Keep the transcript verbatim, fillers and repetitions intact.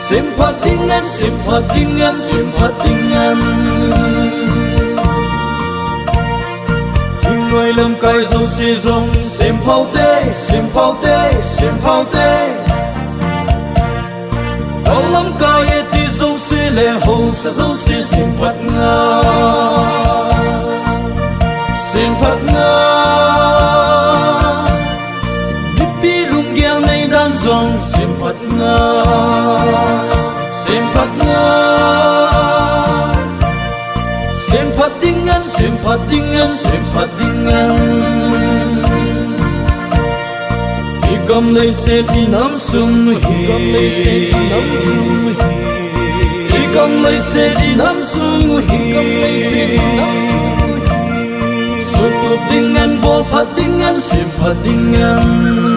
Sêm phat ding ngan, sêm phat ding ngan, sêm phat ding ngan. Thingnuai lamkai zosia zong sêm phaute, sêm phaute, sêm phaute. Tawh lamkai e ti zosia leh hausa zosia sêm phat ngan, sêm phat ngan. Mipi lunggel nei dan zong sêm phat ngan, sêm phat ngan. Sêm phat ding ngan, sêm phat ding ngan, sêm phat ding ngan. I gam lei se ti nam sung hi, i gam lei se ti nam sung hi, i gam lei se ti nam sung hi. Suktup ding ngan, bawl phat ding ngan, sêm phat ding ngan.